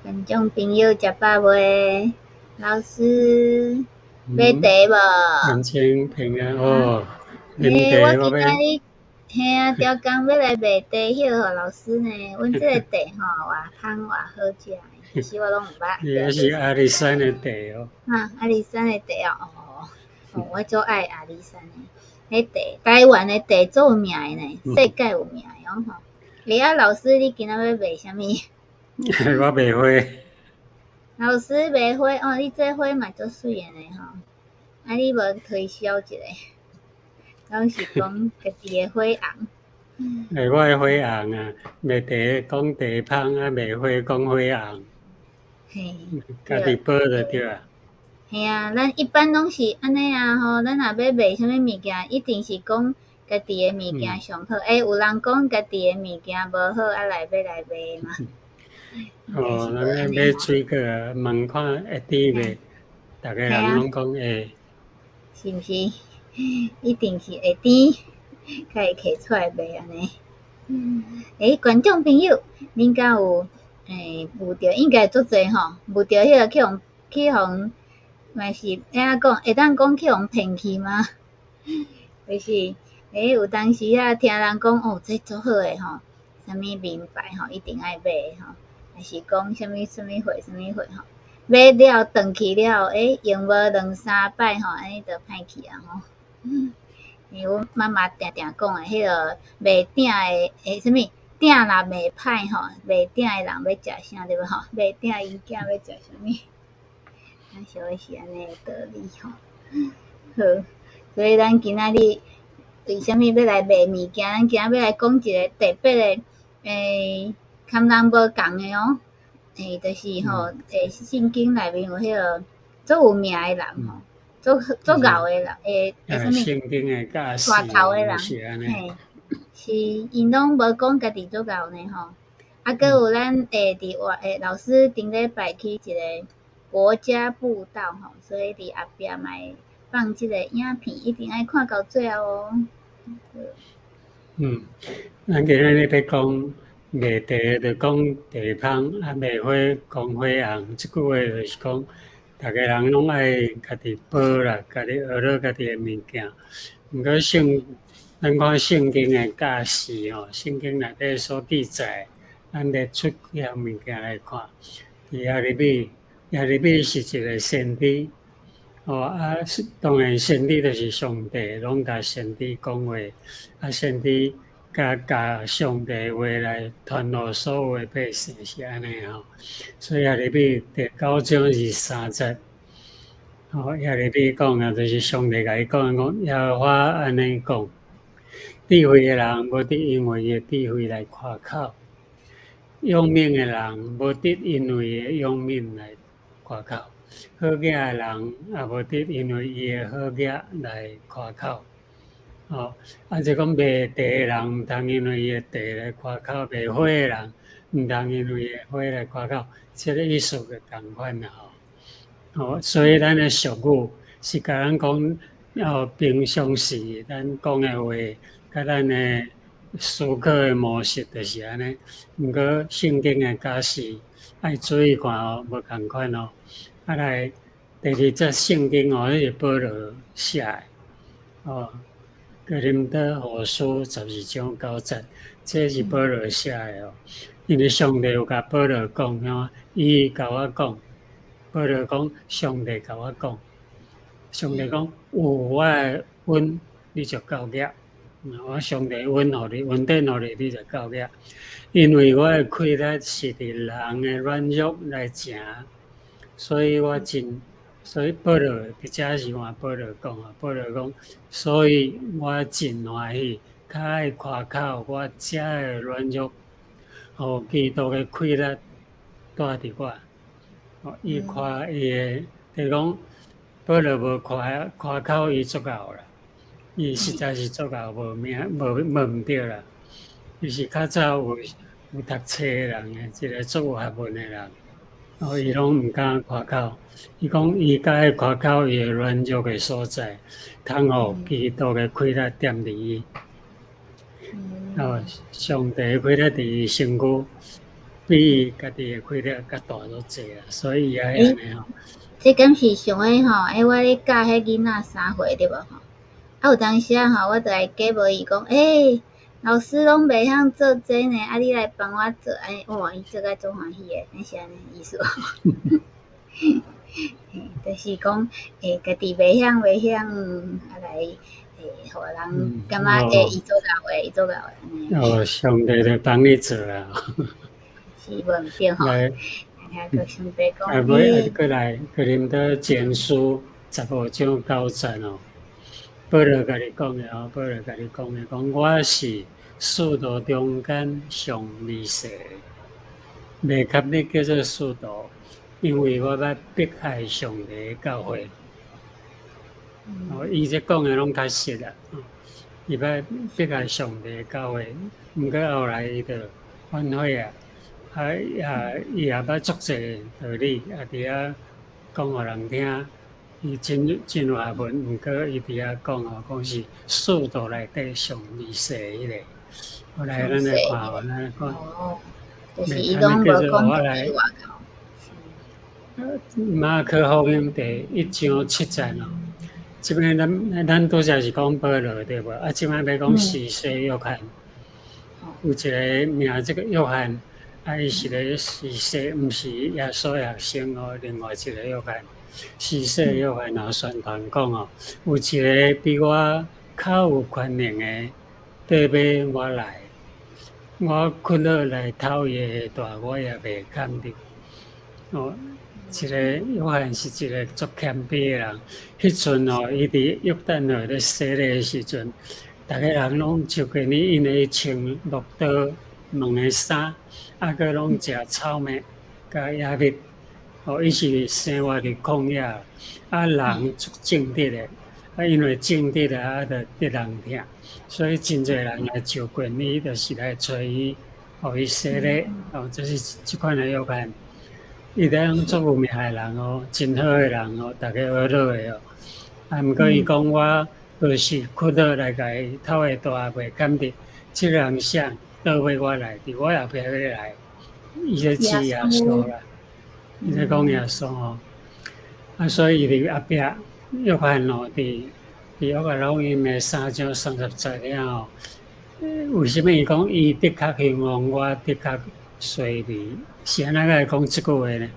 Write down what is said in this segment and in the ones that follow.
觀眾朋友食飽未？老師買茶無？年輕平安哦，啉欸，茶我今仔日嘿啊，刁工欲來賣茶葉予老師呢。阮這个茶吼，偌香偌好食，其實我攏毋捌。你那是阿里山的茶哦。哈，阿里山的茶哦，哦，我足愛阿里山的彼茶，台灣的茶足有名的呢，世界有名的哦吼。欸啊，老師，你今仔欲賣啥物？我賣花。老師賣花哦，你這花嘛足媠的呢吼。啊，你無推銷一下？攏是講家己的花紅。欸，我的花紅啊，賣茶講茶香，啊賣花講花紅。嘿。家己報就對啊。嘿啊，咱一般攏是按呢啊吼，咱若欲賣啥物物件，一定是講家己的物件上好。欸，有人講家己的物件無好，啊來欲來賣嗎？哦，咱買水果啊，問看會甜袂？逐个人攏講會。是毋是？一定是會甜，才會提出來賣按呢。欸，觀眾朋友，恁敢有欸遇著應該足濟吼，遇著彼个去予去予嘛是按怎講？會當講去予騙去嗎？就是欸，有當時啊，聽人講哦，這足好的吼，啥物名牌吼，一定愛買吼，還是講啥物啥物貨啥物貨吼，買了轉去了，欸，用無兩三擺吼，按呢就歹去啊吼。因為阮媽媽定定講的，彼个賣鼎的，欸，啥物鼎若賣歹吼，賣鼎的人欲食啥對無吼？賣鼎𪜶囝欲食啥物？啊，所以是按呢的道理吼。好，所以咱今仔日為啥物欲來賣物件？咱今仔欲來講一个特別的，欸，含人無仝的哦。欸，就是吼，欸，聖經內面有彼个足有名的人吼，足足𠢕的人，欸，欸，啥物？聖經的教示帶頭的人，嘿，是𪜶攏無講家己足𠢕呢吼。啊，閣有咱會佇外欸，老師頂禮拜去一个國家步道吼，所以佇後壁嘛會放這个影片，一定愛看到最後哦。嗯，咱今日欲講賣茶就講茶香，啊賣花講花紅，這句話就是講，逐个人攏愛家己報啦，家己學落家己的物件。毋過聖，咱看聖經的教示吼，聖經內底所記載，咱列出幾項物件來看。佇耶利米，耶利米是一个先知，哦啊，當然先知就是上帝，攏共先知講話，啊先知共共上帝話來傳予所有的百姓是按呢吼。所以耶利米第九章23節，吼耶利米講啊，就是上帝共伊講講，耶和華按呢講，智慧的人無得因為伊的智慧來誇口，勇猛的人無得因為伊的勇猛來誇口，好額的人也無得因為伊的好額來誇口。哦，啊，就講賣茶的人毋通因為伊的茶來誇口，賣花的人毋通因為伊的花來誇口，這个意思就仝款啦吼。哦，所以咱的俗語是共咱講，哦，平常時咱講的話，佮咱的思考的模式就是按呢。毋過聖經的教示愛注意看哦，無仝款哦。啊來，第二節聖經哦，彼是保羅寫的，哦。哥林多後書12章9節，這是保羅寫的哦。因為上帝有共保羅講，吼，伊共我講，保羅講上帝共我講，上帝講有我的恩，你就夠額。我上帝恩予你，恩典予你，你就夠額。因為我的氣力是佇人的軟弱來成，所以我真。所以保羅佇遮是換保羅講啊，保羅講，所以我真歡喜，較愛誇口我遮的軟弱，予基督的氣力蹛佇我。哦，伊誇伊的，就是講保羅無誇誇口伊足𠢕啦，伊實在是足𠢕無名無無毋對啦。伊是較早有有讀冊的人的，一个足有學問的人。哦，伊攏毋敢誇口，伊講伊較愛誇口伊的軟弱的所在，通予基督的氣力踮佇伊。哦，上帝的氣力佇伊身軀，比伊家己的氣力較大足濟啦，所以伊愛按呢吼。這敢是像彼吼，欸，我咧教彼囡仔3歲對無吼？啊有當時仔吼，我就來假無伊講，欸，老師攏袂曉做這呢，啊你來幫我做，按呢哇，伊做甲足歡喜的，敢是按呢意思無？就是講，欸，家己袂曉袂曉，啊來，欸，予人感覺欸，伊做𠢕的，伊做𠢕的按呢。哦，上帝就幫你做啊。是無毋對吼？來，啊，上帝講，啊，尾啊，閣來哥林多前書15章9節哦。保羅家己講的哦，保羅家己講的，講我是使徒中間上微細的，袂堪得叫做使徒，因為我捌迫害上帝的教會。哦，伊這講的攏較實啊，伊捌迫害上帝的教會，毋過後來伊就反悔啊，啊啊，伊也捌足濟道理，啊佇遐講予人聽。伊真真有學問，毋過伊佇遐講哦，講是使徒內底上微細彼個。後來咱來看哦，咱來看。哦，就是伊攏無講佇外口。馬可福音第1章7節哦，這邊咱咱拄才是講保羅對無？啊，這擺欲講施洗約翰，有一個名這個約翰，啊，伊是咧施洗，毋是耶穌學生哦，另外一個約翰。施洗約翰也宣傳講哦，有一個比我較有權能的綴尾我來，我靴仔來脫伊的鞋帶，我也袂堪得。哦，這個約翰是一個足謙卑的人。彼陣哦，伊佇約旦河咧洗禮的時陣，逐個人攏就見伊因為穿駱駝毛的衫，啊，閣攏食草麥佮野蜜。哦，伊是生活佇曠野，啊，人足正直的，啊，因為正直啊，啊，就得人疼，所以真濟人來就近伊，就是來揣伊，予伊洗禮。哦，這是這款的約翰，伊當足有名的人哦，真好的人哦，逐家學落的哦。啊，毋過伊講我就是靴仔來共伊脫鞋帶袂堪得，這個人啥倒尾我來，佇我後壁欲來，伊咧指耶穌啦。伊咧講耶穌吼，啊，所以伊佇後壁約翰哦，佇佇約翰福音的3章30節遐吼，為啥物伊講伊的確興旺，我的確衰微？是按怎會講這句話呢？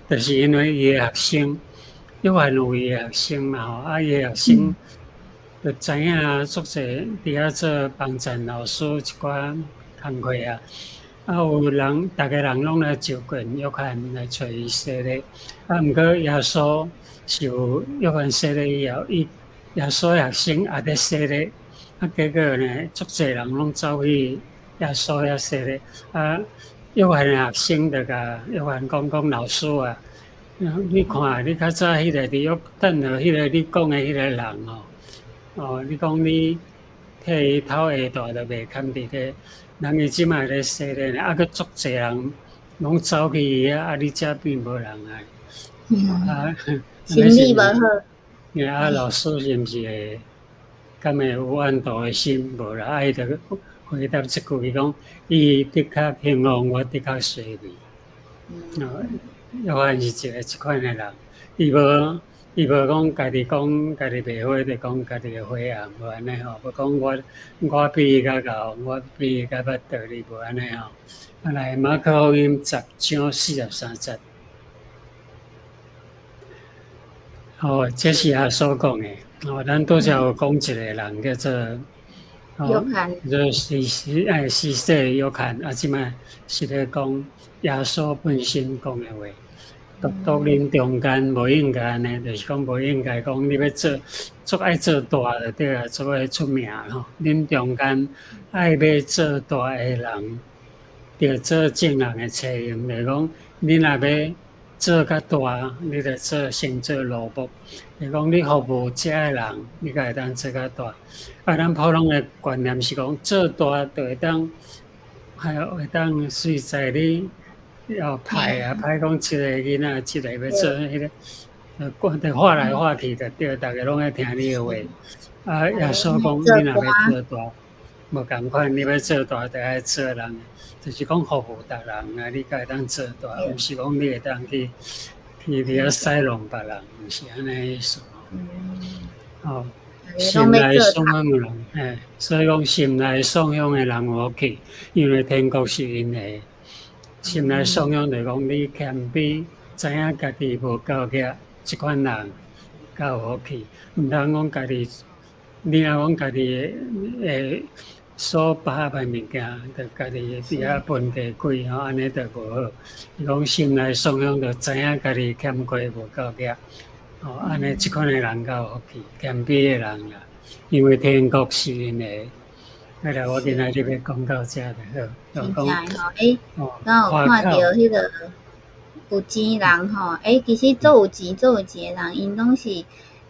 就是因為伊的學生，約翰有伊的學生嘛吼，啊，伊的學生就知影足濟佇遐做幫贊老師一寡工課啊。啊，有人，逐个人攏來就近約翰來揣伊洗禮。啊，毋過耶穌受約翰洗禮以後，伊耶穌學生也佇洗禮。啊，結果呢，足濟人攏走去耶穌遐洗禮。啊，約翰的學生就共約翰講講老師啊，你看你較早彼個佇約旦河彼個你講的彼個人哦，哦，你講你替伊脫鞋帶都袂堪得咧。人伊這擺咧洗禮呢，啊，閣足濟人攏走去伊遐，啊，你遮變無人啊。啊，心理無好。啊，老師是毋是會，敢會有怨妒的心？無啦，啊，伊就回答這句，伊講：伊的確興旺，我的確衰微。約翰是一個這款的人，伊無伊無講家己講家己袂好，就講家己的花紅，無按呢吼，無講我我比伊較𠢕，我比伊較捌道理，無按呢吼。啊，來馬可福音10章43節。哦，這是耶穌講的。哦，咱拄才有講一個人叫做約翰，叫做施洗哎施洗約翰，啊，這擺是咧講耶穌本身講的話。獨獨恁中間無應該按呢，就是講無應該講你欲做，足愛做大就對啊，足愛出名吼。恁中間愛欲做大的人，著做眾人的冊用，就是講恁若欲做較大，你著做先做奴僕。就是講你服務遮的人，你才會當做較大。啊，咱普通的觀念是講做大就會當，還有會當隨在你。要派啊，派講這個囡仔，這個欲做彼個，呃，就畫來畫去就對，逐个攏愛聽你的話。啊，耶穌講，你若欲做大，無仝款，你欲做大，就愛做人，就是講服務逐人啊，你才會當做大，毋是講你會當去佇遐使弄別人，毋是按呢意思。哦，心內爽的人，嘿，所以講心內爽享的人有福氣，因為天國是𪜶的。心內爽享就是講你謙卑，知影家己無夠額，這款人較有福氣。毋通講家己，你若講家己會所把握的物件，就家己佇遐分地鬼吼，按呢就無好。伊講心內爽享，就知影家己欠缺無夠額，吼，按呢這款的人較有福氣，謙卑的人啦，因為天國是𪜶的。啊啦，我今仔日欲講到遮就好。真正吼，欸，敢有看著彼個有錢人吼？欸，其實足有錢、足有錢的人，𪜶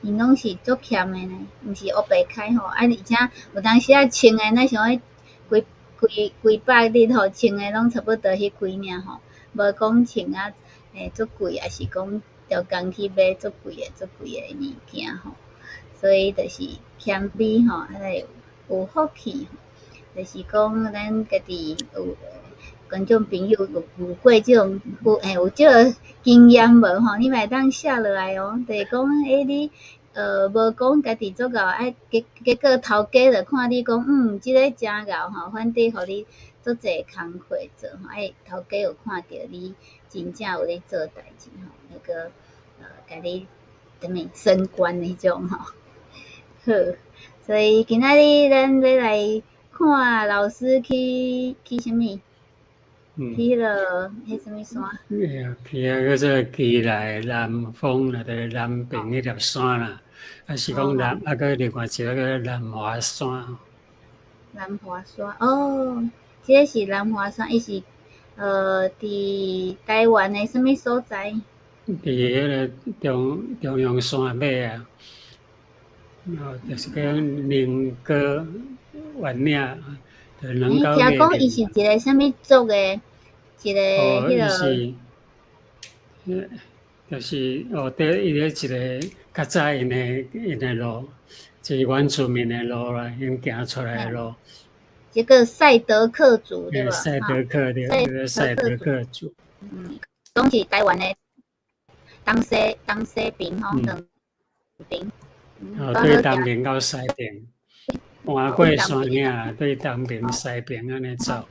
攏是足儉的呢，毋是烏白開吼。啊，而且有當時仔穿的，咱想欲幾幾幾百日吼，穿的攏差不多彼幾領吼，無講穿啊，欸，足貴，抑是講逐工去買足貴的、足貴的物件吼。所以就是謙卑吼，啊會有福氣。就是講，咱家己有觀眾朋友有有過這種有欸有這個經驗無吼？你嘛會當寫落來哦。就是講，欸你無講家己足𠢕，啊結結果頭家就看你講，嗯，這个誠𠢕吼，反正予你足濟工課做吼，啊頭家有看著你真正有咧做代誌吼，那個共你啥物升官彼種吼。好，所以今仔日咱欲來看老師去去啥物？去彼个彼啥物山？去彼个叫做奇萊南峰啦，就是南爿彼粒山啦，啊是講南，啊閣另外一个叫南華山。南華山哦，這个是南華山，伊是佇台灣的啥物所在？佇彼个中中央山尾啊，哦，就是叫苓歌圓嶺，就兩高聽講伊是一个啥物族的，一个彼个。伊是，就是哦，對，伊咧一个較早𪜶的路，就是原住民的路啦，𪜶行出來的路。這個賽德克族對無？賽德克對，這個賽德克族。嗯，講是台灣的東西東西爿吼，兩爿。哦，對東爿到西爿，橫過山嶺，對東爿西爿按呢走。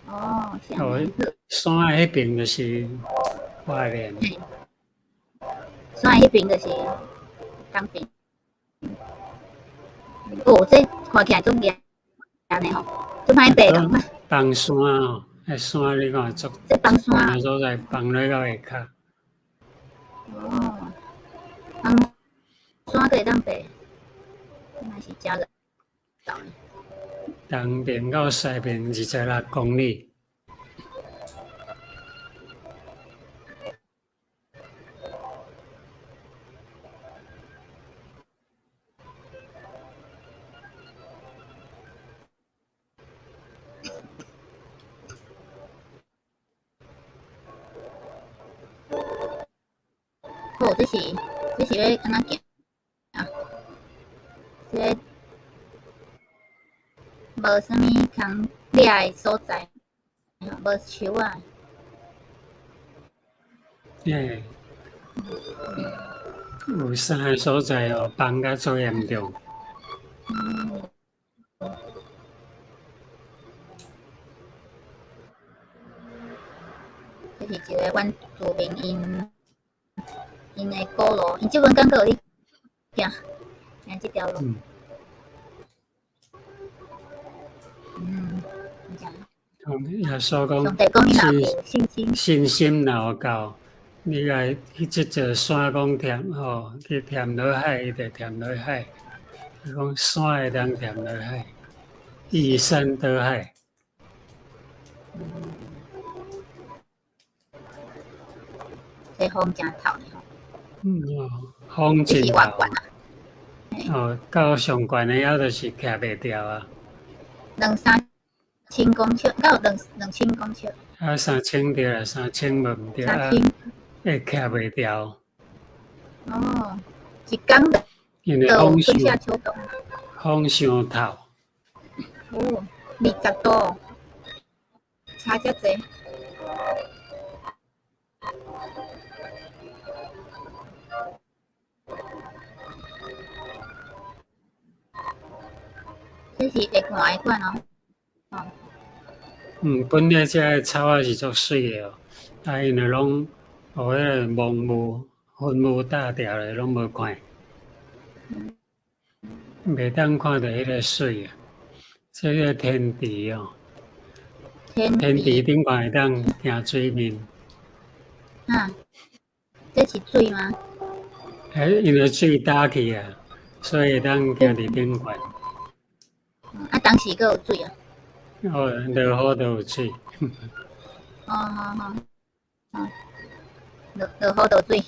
哦，哦，山的彼爿就是花蓮。山的彼爿就是東爿。哦，這看起來足嚴的吼，足歹爬共款。崩山哦，彼山你看足，這崩山所在崩落到下跤。哦，崩山閣會當爬，嘛是誠𠢕。東爿到西爿26公里。哦，這是欲按怎行？啊，這个無啥物通掠的所在，無樹仔。欸，有三个所在哦，崩甲足嚴重。這是一个原住民𪜶的古路，𪜶這陣敢閣有咧行行這條路。嗯，耶穌講，上帝講你若有信心，信心若有夠，你來去這座山講忝吼，去忝落海，伊就忝落海。伊講山會當忝落海，移山倒海。這風誠透呢吼。嗯哦，風真透。哦，到上懸的猶就是徛袂牢啊。兩三千公尺，敢有兩兩千公尺？啊，三千對啦，三千無毋對啊，會徛袂牢。哦，一工因為就風春夏傷秋冬。風傷透。哦，20度，差遮濟。這是會寒的款哦。嗯，本來這个草仔是足媠的哦，啊，𪜶就攏予彼个濃霧、雲霧罩牢咧，攏無看，袂當看著彼个媠啊。這个天池哦，天天池頂懸會當行水面。啊，這是水嗎？欸，因為水焦去啊，所以會當行佇頂懸。啊，當時閣有水啊？哦，落雨就有水。哦哦哦，落落雨就有水，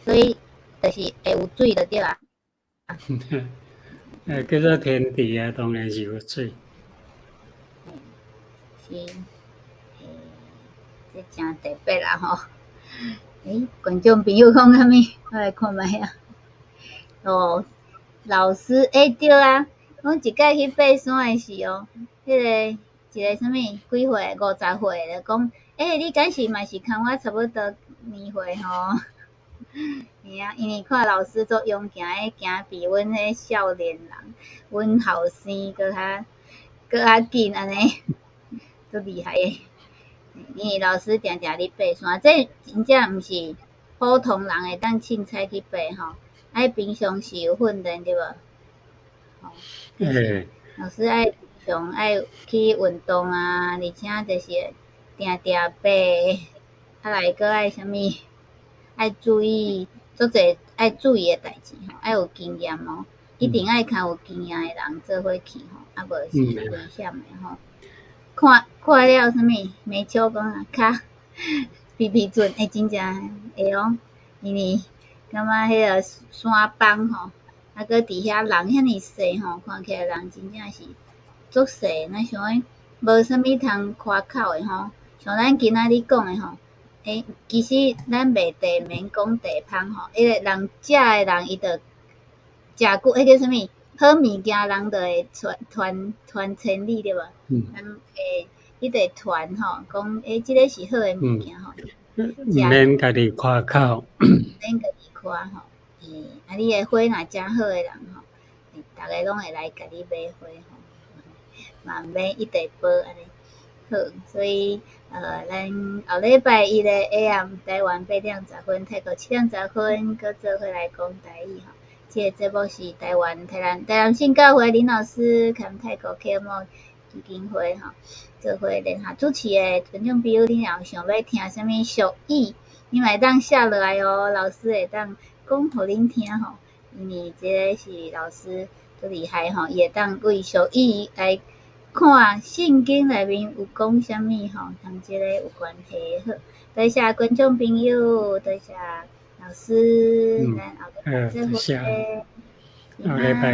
所以就是會有水就對啊。欸，叫做天池啊，當然是有水。是，欸，這誠特別啦吼！欸，觀眾朋友講啥物？我來看覓啊。哦，老師，欸對啊，阮一擺去爬山的時哦，彼个一个啥物幾歲？50歲就講，欸，你敢是嘛是仝我差不多年歲吼？嘿啊，因為看老師足勇健的，行比阮彼少年人，阮後生閣較閣較緊按呢，足厲害的。因為老師定定咧爬山，這真正毋是普通人會當凊彩去爬吼，愛平常時有訓練對無？欸。老師愛平常愛去運動啊，而且就是定定爬，啊來閣愛啥物？愛注意足濟愛注意的代誌吼，愛有經驗哦，一定愛較有經驗的人做伙去吼，啊無是危險的吼。看看了啥物？梅秋講啊，跤皮皮震，欸，真正會哦，因為感覺彼个山崩吼，啊閣佇遐人遐爾濟吼，看起來人真正是足濟，若想講無啥物通誇口的吼，像咱今仔日講的吼。欸，其實咱賣地免講地芳吼，彼个人食的人伊就食久，彼叫啥物？好物件人就會傳傳傳千里對無？人會彼個傳吼，講欸，這个是好的物件吼。毋免家己誇口。毋免家己誇吼，欸，啊，你的花若誠好的人吼，逐个攏會來共你買花吼，嘛毋免一直報按呢。好，所以咱後禮拜一的 AM 台灣8點10分，泰國7點10分，閣做伙來講台語吼。這個節目是台灣台南台南聖教會林老師兼泰國 KMO 基金會吼，做伙聯合主持的。觀眾朋友，你若有想欲聽啥物俗語，你嘛會當寫落來哦，老師會當講予恁聽吼。因為這个是老師足厲害吼，伊會當為俗語來看聖經內面有講啥物吼，佇這個有關係。好，多謝觀眾朋友，多謝老師，咱後禮拜再會。後禮拜。